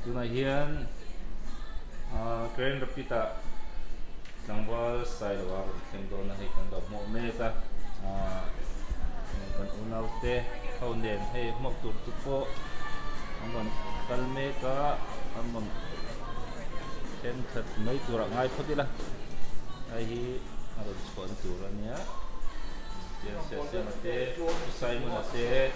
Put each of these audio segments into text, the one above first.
Tunah hian ahh Grand Rapid ah tlangval Sailoa rawn thleng dawn a hei kan lo hmuh mek a ahh kan unau te ho nen hei hmuak tur te pawh an rawn kal mek a an rawn thenkhat mai turah ngai phawt ila hei hi a rawn chhuahna tur a nia Siamsiama te Simon-a te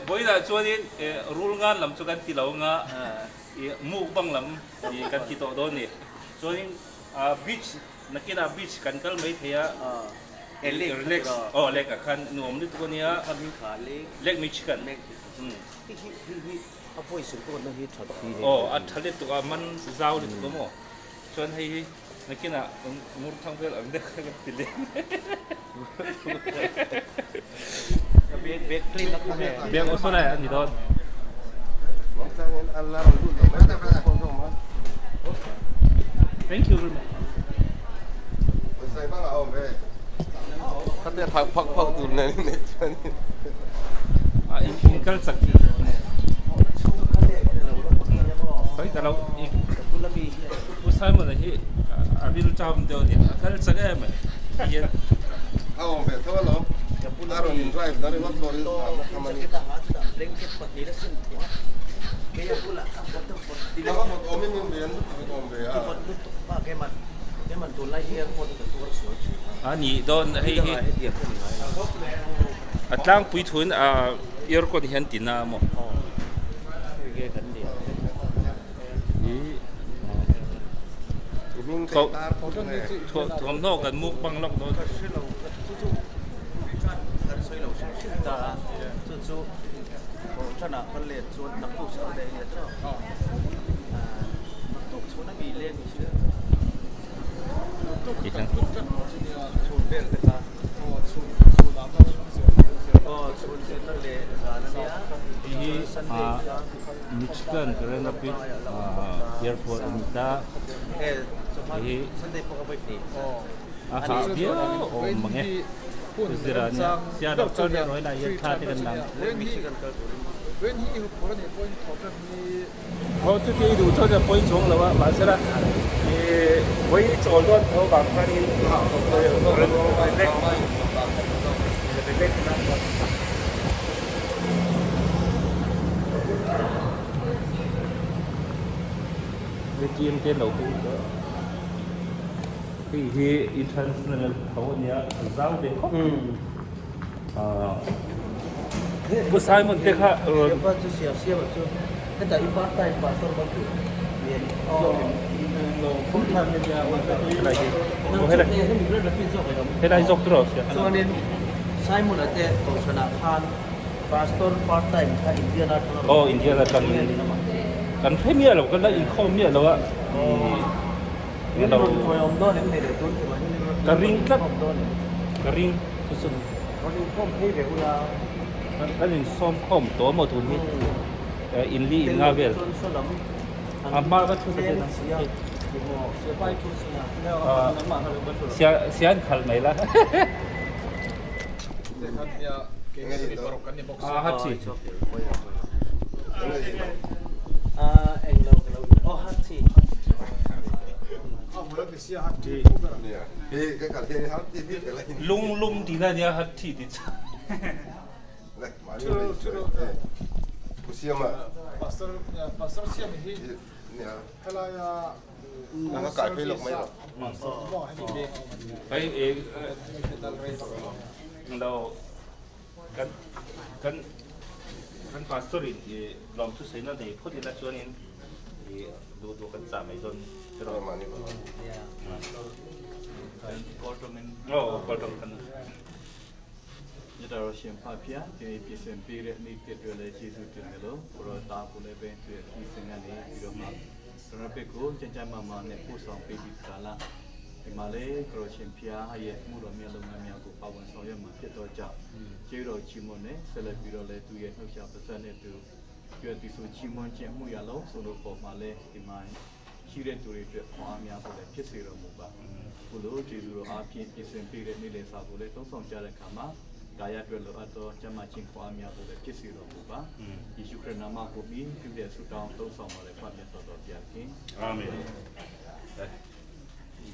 Vawiinah chuanin rulngan lam chu kan ti lo anga mukbang lam kan ti tawh dawn a ni. Chuanin beach nakinah beach kan kal mai thei a relax aw lake ah khan nuam lutuk a nia lake Michigan aw a tha lutuk a man zau lutuk a maw chuan hei hi nakinah ngur thang vel ang deuh kha kan ti leh bag aw saw lai a ni dawn. Thank you very much. In kal chak Pu Simon a hi a ril ṭam deuh a ni a kal chak em a hian. A awm ve tho alawm. A rawn in drive na ringawt pawh in a tham a ni. A va vawt awm in min ve an lutuk in awm ve a. A nih dawn hei hi a tlangpui thuin a aircon hian ti na maw. Thuamhnaw kan muk bang lawk dawn. Michigan Grand Rapids Airport a ni ta. Hihi a hah viau awm mang e. Zira nia sia deuh chuan rawih lai hian thla te kan lang. Aw chuti i duh chuan a pawi chuang lo a mahsela ih vawi chawl dawn tho vang khanin relax relax na ATM te an lo hung tawh hei hi international tho a nia a zau ve khawp mai ah Pu Simon te kha rawn helai zawk tur a awm sia. Simon-a te kohhranah khan Pastor part time kha Indian atanga rawn Aw Indian atangin kan hre miah lo kan la inkhawm miah lo a Min rawn khawi awm dawn em ni leh tun tumah hian min rawn Ka ring tlat ka ring chu chu Rawn inkhawm phei ve ula Kan insawm khawm tawh maw tun hi in li in nga vel a hma ka thu ta chen a sian khalh mai la. Lung lum tihna ania hathi tih chu. Hei lo kan kan. Kan pastor in i lawmthu saina nei phawt ila chuanin i duh duh kan chah mai dawn tiraw. Aw kawl tawng kan. မြတ်တော်ရှင်ဖဖျားဒီနေ့ပြင်ဆင်ပေးတဲ့နေ့တစ်တွေလည်းကျေးဇူးတင်တယ်လို့ကိုရောတာကိုလည်းပဲသူရဲ့ခီးစဉ်ကနေပြီးတော့မှကျွန်တော်ဘက်ကိုကြံကြံမာမာနဲ့ပို့ဆောင်ပေးပြီးကာလဒီမှာလည်းကိုရောရှင်ဖျားရဲ့မှုတော်မြတ်လုပ်ငန်းများကိုပါဝင်ဆောင်ရွက်မှာဖြစ်တော့ကြောင့်ကျေးတော်ချီးမွမ်းနဲ့ဆက်လက်ပြီးတော့လည်းသူရဲ့နှုတ်ရှာပါဆက်နဲ့သူကျွဲ့သူဆိုချီးမွမ်းခြင်းမှုရလုံးဆိုလို့ပေါ်မှာလည်းဒီမှာရှိတဲ့သူတွေအတွက်ခွန်အားများကိုလည်းဖြစ်စေတော်မူပါခုလိုကျေးဇူးတော်အားဖြင့်ပြင်ဆင်ပေးတဲ့နေ့လည်စာကိုလည်းသုံးဆောင်ကြတဲ့အခါမှာကာယအတွက်လိုအပ်သောကျန်းမာခြင်းခွန်အားများကိုလည်းဖြစ်စေတော်မူပါယေရှုခရစ်နာမကိုပြီးပြုတဲ့ဆုတောင်းသုံးဆောင်ပါလေဖခင်တော်တော်ပြခင် Amen.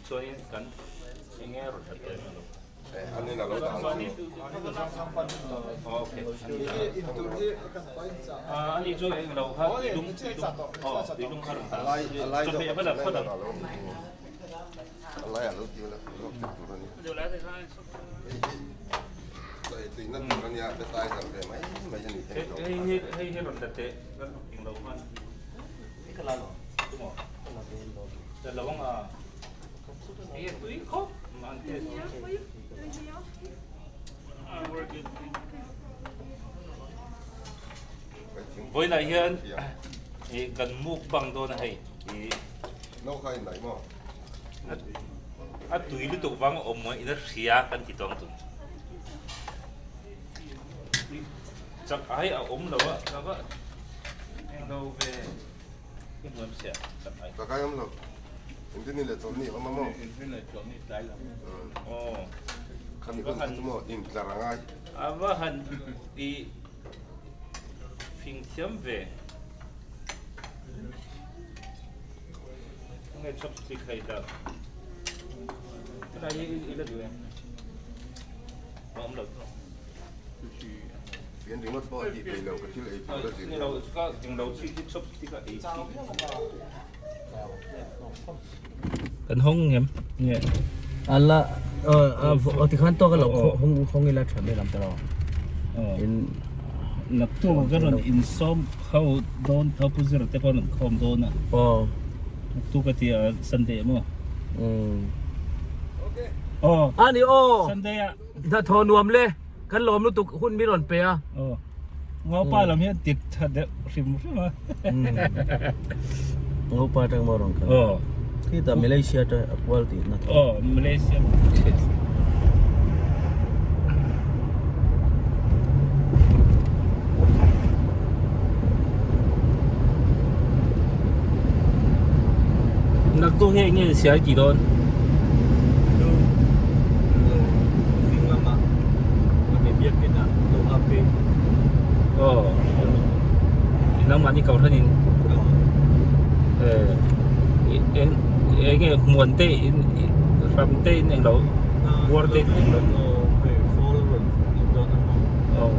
Chuanin kan eng nge rawn that em alo. An in alo dah ang chu. Okay. A ani chu eng lo kha tuilum tuilum aw tuilum kha rawn dah. A lai a lai Chawhmeh zawk a va la phawt ang. A lai alo ti la zawk tih tur a ni. Hei hi tui na tur a nia appetizer ve mai mai a ni thei lo. Hei hi hei hi rawn la teh kan eng lo khan. Tumaw. La lo ang a. Hei tui khawp an test. Vawiinah hian ih kan mukbang dawn a hei ih a tui lutuk vang a awm in a hria kan ti tawng chu chak ai a awm lo a ka va englo ve i hmuam sia chak ai. Chak ai awm lo engtin ni leh chawlhni a awm a maw? Aw. Khami hun kha chu maw intlar a ngai. A va han i fing thiam ve. Nge chopstick hei dah. Helai hi i la duh em? A awm lo chu. Fian ringawt pawh a tih theih loh ka thil ei tur a zir Ni lo ka englo chi hi chopstick a ei chi. Kan hawng ngem nge. Ala aw tikhan tawk alo hawng hawng ila tha mai lam te lo. In naktuk ka rawn insawm ho dawn tho pu zir te pawh an rawn khawm dawn a. Aw. Naktuk a tia Sunday maw? Umm. Aw. Ani aw. Sunday ah. Hnathawh nuam le. Kan lawm lutuk hun mi rawn pe a. Aw. Ngopa lam hian tit tha deuh hrim hrim a. Ngopa atang maw rawn kal. Aw. Khitah Malaysia te a kual tih na tho. Aw Malaysia. Naktuk hi enge siai tih dawn? Aw nangmahni ko hran in eh enge hmuan te in ram te in englo buar te in englo aw.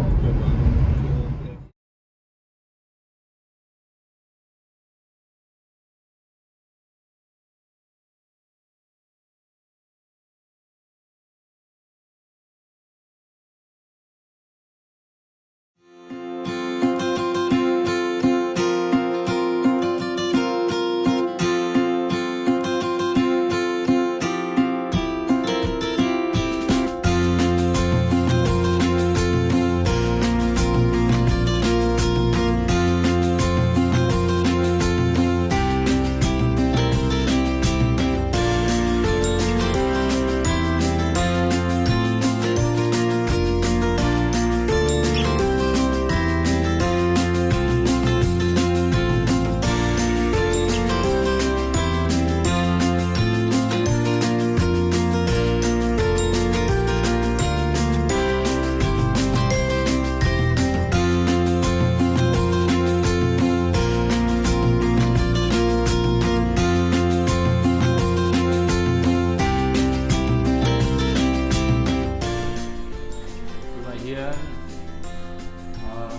Tunah hian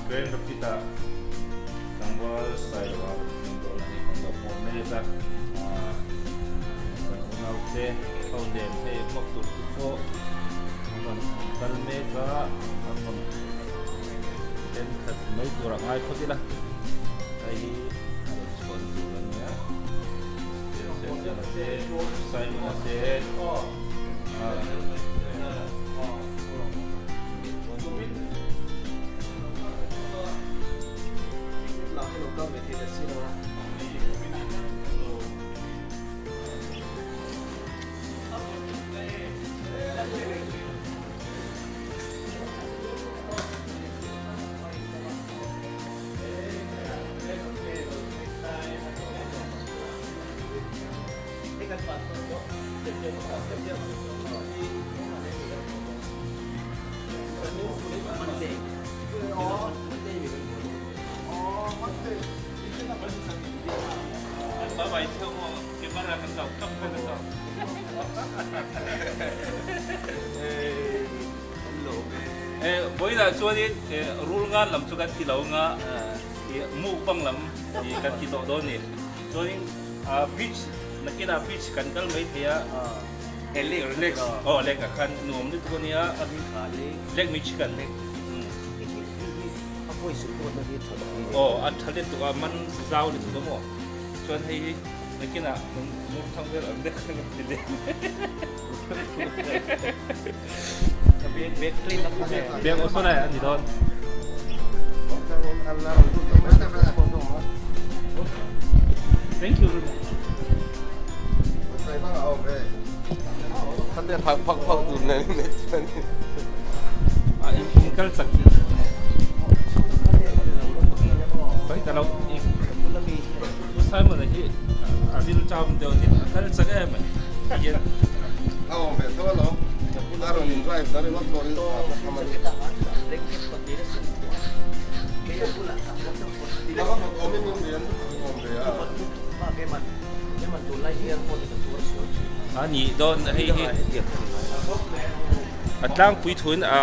Grand Rapid ah tlangval Sailoa rawn thleng dawn a ni. Kan lo hmuh mek a, kan unaute ho nen hei hmuak tur chu pawh an rawn kal mek a, an rawn. Thenkhat mai turah ngai phawt ila hei hi a rawn chhuahna tur a nia. Siamsiama te Simon-a te Vawiinah chuanin rul ngan lam chu kan ti lo anga mukbang lam kan ti tawh dawn a ni. Chuanin beach nakinah beach kan kal mai thei a relax aw lake ah khan nuam lutuk a nia lake Michigan aw a tha lutuk a man zau lutuk a maw chuan hei hi nakinah mur thang vel ang deuh khan kan ti leh. Biak aw saw lai a ni dawn. Thank you very much. In kal chak Bai ta lo Simon hi a ril cham deuh ni a kal chak em mai. A awm ve tho alawm. A rawn in drive na ringawt pawh in a tham a ni. A va hawt awm in in rian awm ve a. A nih dawn hei hi a tlangpui thuin a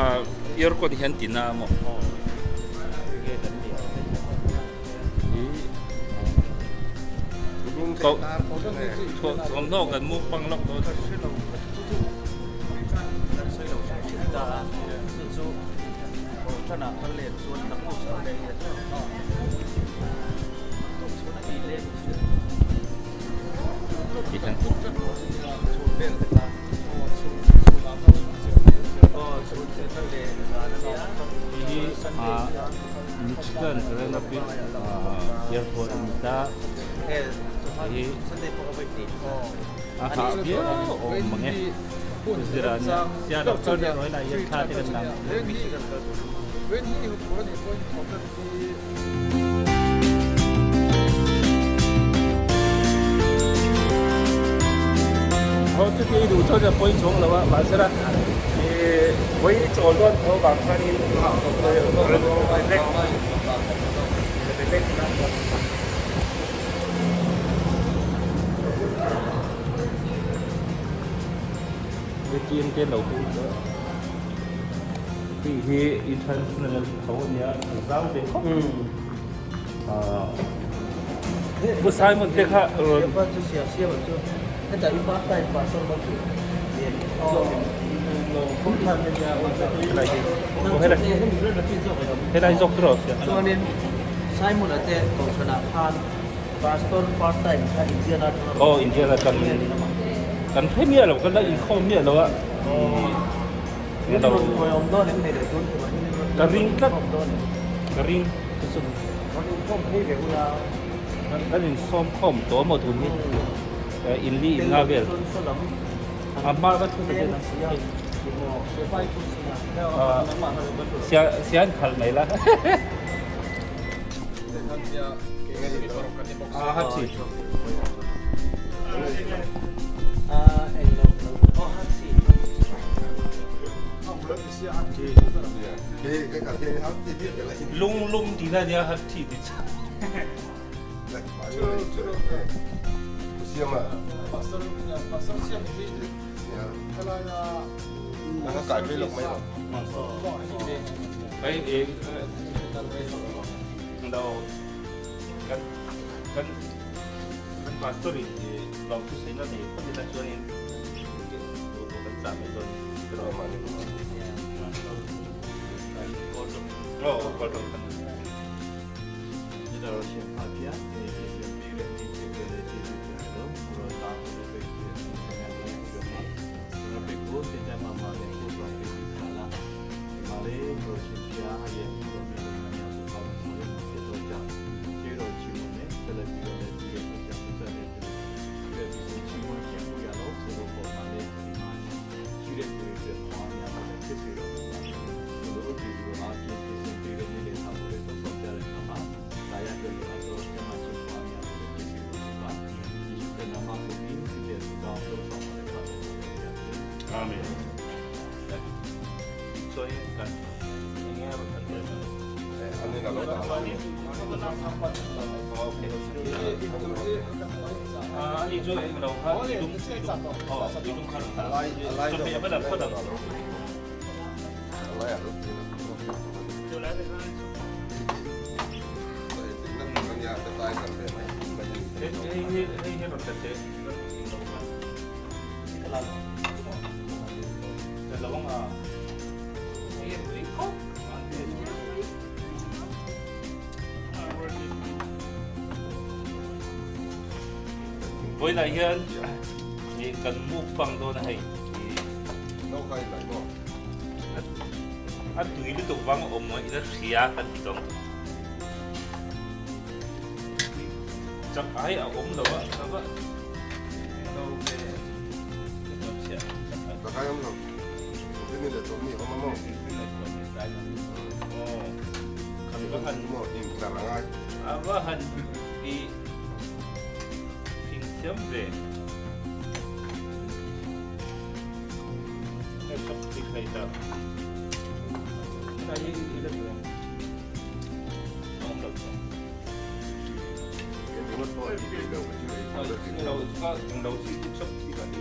aircon hian tina a maw. Thawmhnaw kan mukbang lawk dawn. Michigan Grand Rapids Airport a ni ta. Hei a hah viau awm mang e. Zira nia sia lo kal rih rawih lai hian thla te kan lang. Ho chu ti duh chuan a pawi chuang lo a mahse la ih vawi chawl dawn tho vang khanin relax relax na. ATM te lo hung tawh hei hi international tho a nia a zau ve khawp Pu Simon te kha rawn helai zawk chu rawh chuanin Simon a te kohhranah khan Pastor part time kha Indian atanga Aw Indian atang kan hre miah lo kan la inkhawm miah lo a ka ring tlat ka ring kan insawm khawm tawh maw tun hi in li in nga vel a hma ka thu ta sian khalh mai la. Lung lum ti na nia hat thi ti cha. Hei e lo kan kan kan pastor in lawm thu sawi na nei phawt ila chuanin kan chah mai dawn. မြတ်တော်ရှင်ဖဖျားဒီနေ့ပြင်ပေးတဲ့ဒီပြည့်တဲ့ကျေးဇူးတင်တယ်လို့ဘုရားတာကိုလည်းပဲကျေးဇူးတင်တယ်ပြီးတော့မှကျွန်တော်တို့ကိုစင်ကြမှာမှာလည်းပို့ဆောင်ပေးပြီးခါလာဒီမှာလေဘုရားရှင်ဖျားရဲ့ဘုရားမြတ်တော်များကိုပေါင်းဆောင်ရမှာဖြစ်တော့ကြောင့်ကျေးတော်ချီးမွမ်းနဲ့ဆက်လက်ပြီးတော့လည်းဒီရဲ့ဆက်ဆက်တဲ့ဒီရဲ့ဒီချီးမွမ်းခြင်းကိုရလို့ဆိုတော့ပေါ်မှာလည်းဒီမှာရှိတဲ့သူတွေခွာများတယ်ဖြစ်စေတော့ပါဘုရားဒီလိုအားဖြင့်ပြင်ဆင်ပေးတဲ့နေ့လေးဆောင်လို့သုံးဆောင်ကြတဲ့အခါမှာ လာရတဲ့လူအတော်ကျမချပွားများတဲ့ဖြစ်စီလို့ပါယေရှုခရစ်နာမကိုပြီးဖြစ်တဲ့ဆုတောင်းလို့ဆောင်ပါတယ်ပါတယ် အာမင်ဆိုရင်ကန်ငယ်ရတဲ့ Ani na lo ta. 啊，你做那个老哈，移动移动哦，移动卡 A lai a lai 准备不能不能。 A lai a lo. 就来这个。 Kan ya ta tai kan ve mai. 哎哎哎哎，老太太，老王啊，哎，好。Với lại hiện thì cần mục bằng đồ này No kai lai mo. a tui lutuk vang a awm a ila hria kan ti dawng chak ai a awm lo a ka va englo ve ka chhiah Ta kai am lo. Ni le to mi o ma mo. aw Kan va han mo in la ngai. a va han i phing thiam ve hei chak ti khai ta ta hi ila tu em awm lo chu Ke ni mo to i lo 那老个老师出这个地。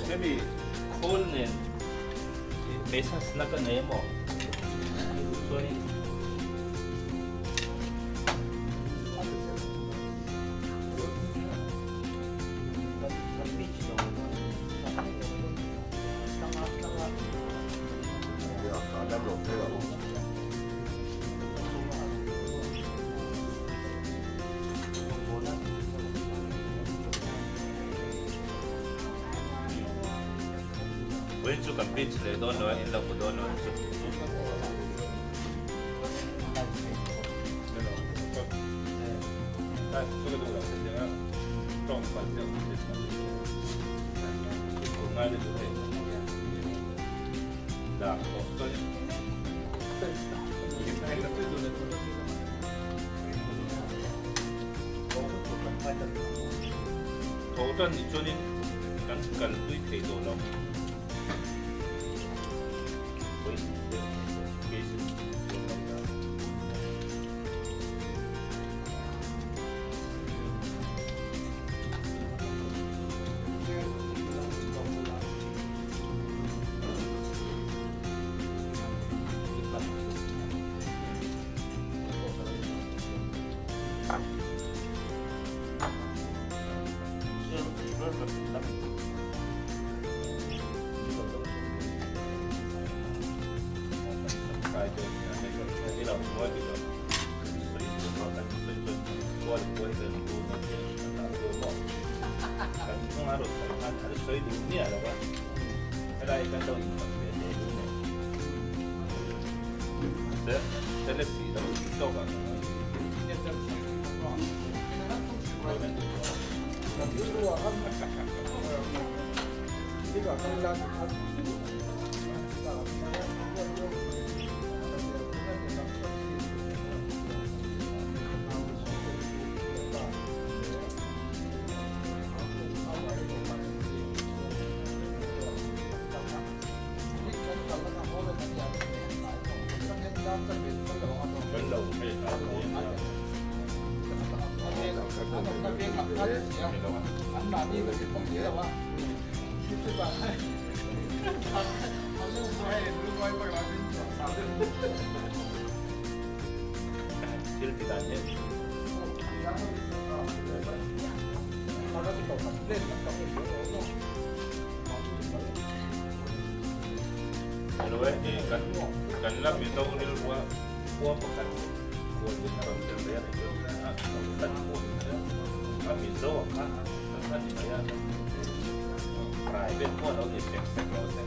Maybe cold 呢，没啥是那个内么，所以。 Ya ka dam lo pe lo. When you can beach le don lo in la ko don lo chu. 但这个都是这样，装反正这个，我爱的就可以。那我对。头段你昨天刚刚对腿多了。 呢個係金山。Thil ti dan hi. Hello eh, kan kan la Mizo rilrua khua pakhat khualin a rawn tel ve a ni chu. Kan a Mizo ang kha kan kha ni mai a. Private pawh a lo ni sek sek lo se.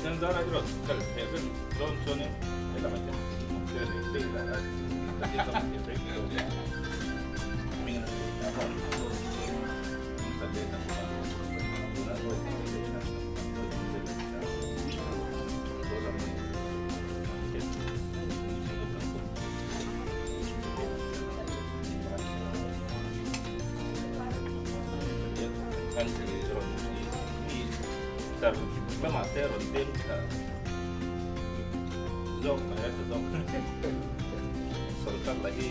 Pathian zara i rawn kal theih reng dawn chuanin helamah hian thil leh thil lah a Pathian lam thil reng lo nia. Hming a nei ta bawk. Hming khat leh tak a tuna hawi kan nei leh tak tak hawi kan nei leh tak to lam ni Kan rawn i tar lamah te rawn deng thla zawk mai a tha zawk sawrkar lah hi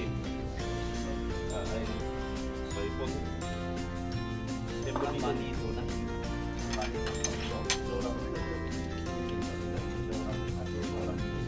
a in sawi pawh Mahni tuna hi mahni Zoram Zoram Zoram Sorkar Sorkar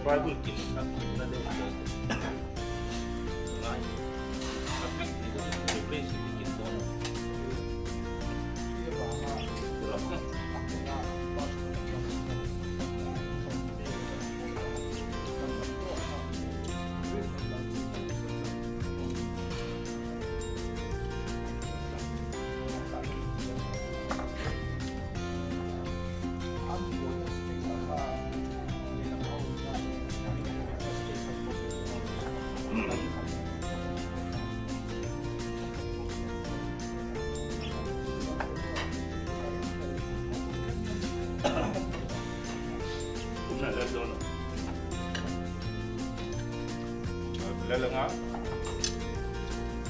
Bible kim a kimna deuh chu ngai a vek ni deuh replace hi kim dawn Lalanga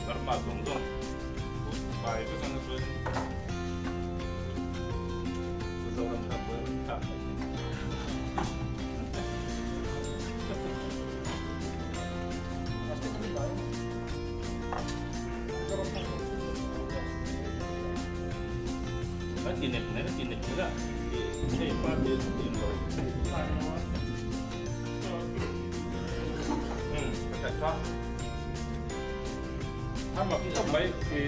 Burma zawng zawng bai vek anga chuan Mizoram kha buai rawn thlak mai thei. Kan ti nek nek ti nek nek a hei party in lo. A mak khawp mai i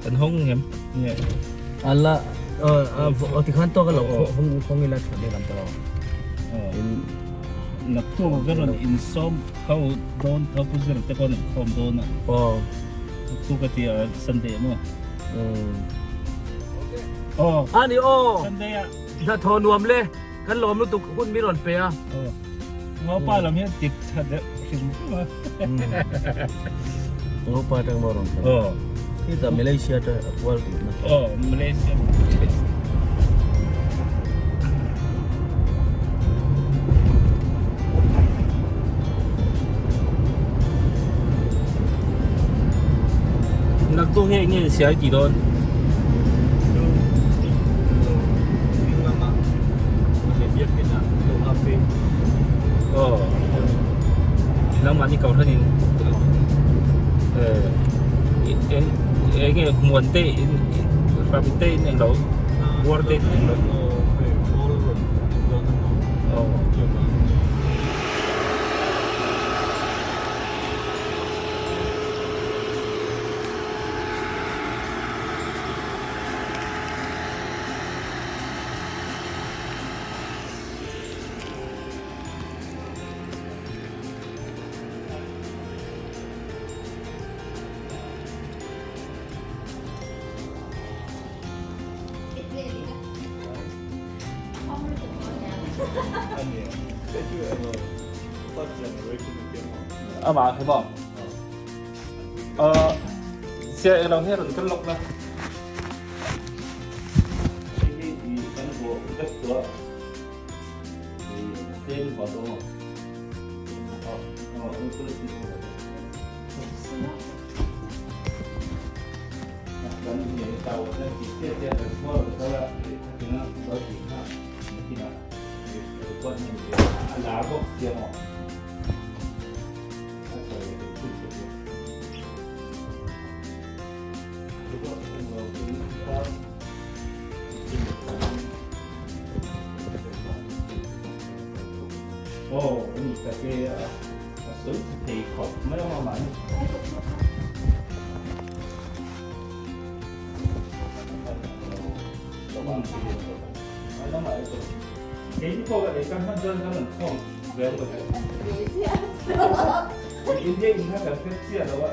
Kan hawng ngem nge. Ala ti khan to ka lo hong hong ila thu lam to. Nak tu ka ron in som khau don tho pu zir te kon khom don a. Oh. Tu ka ti Sunday mo. Oh. Ani o. Sunday a. Na tho nuam le kan lom lu tuk hun mi ron pe a. Oh. Ngau pa lam hian tik tha de hrim hrim a. Ngau pa tang mo ron. Oh. Khi ta Malaysia ta akwal ti na. Oh, Malaysia. Nak tu nge nge siai ti don. Oh. Nang mani kau thanin. Eh eh nge muan te in rabi te in eng lo war te in eng lo. Oh. Ama he bo. Ờ xe lo he ron kan lok la. Hi i kan bo dak to. I ten ba do. Oh, oh, un ko ti. Kan ni tàu kan ti te te mo ko la ti na do ti na ti na. Ko ni a la bo ti mo. Oh, ni ka ke a soi te khop mai ma ma ni. Cái cô cái căn phân dân nó không về rồi. Cái gì nó cần thiết chia đâu ạ.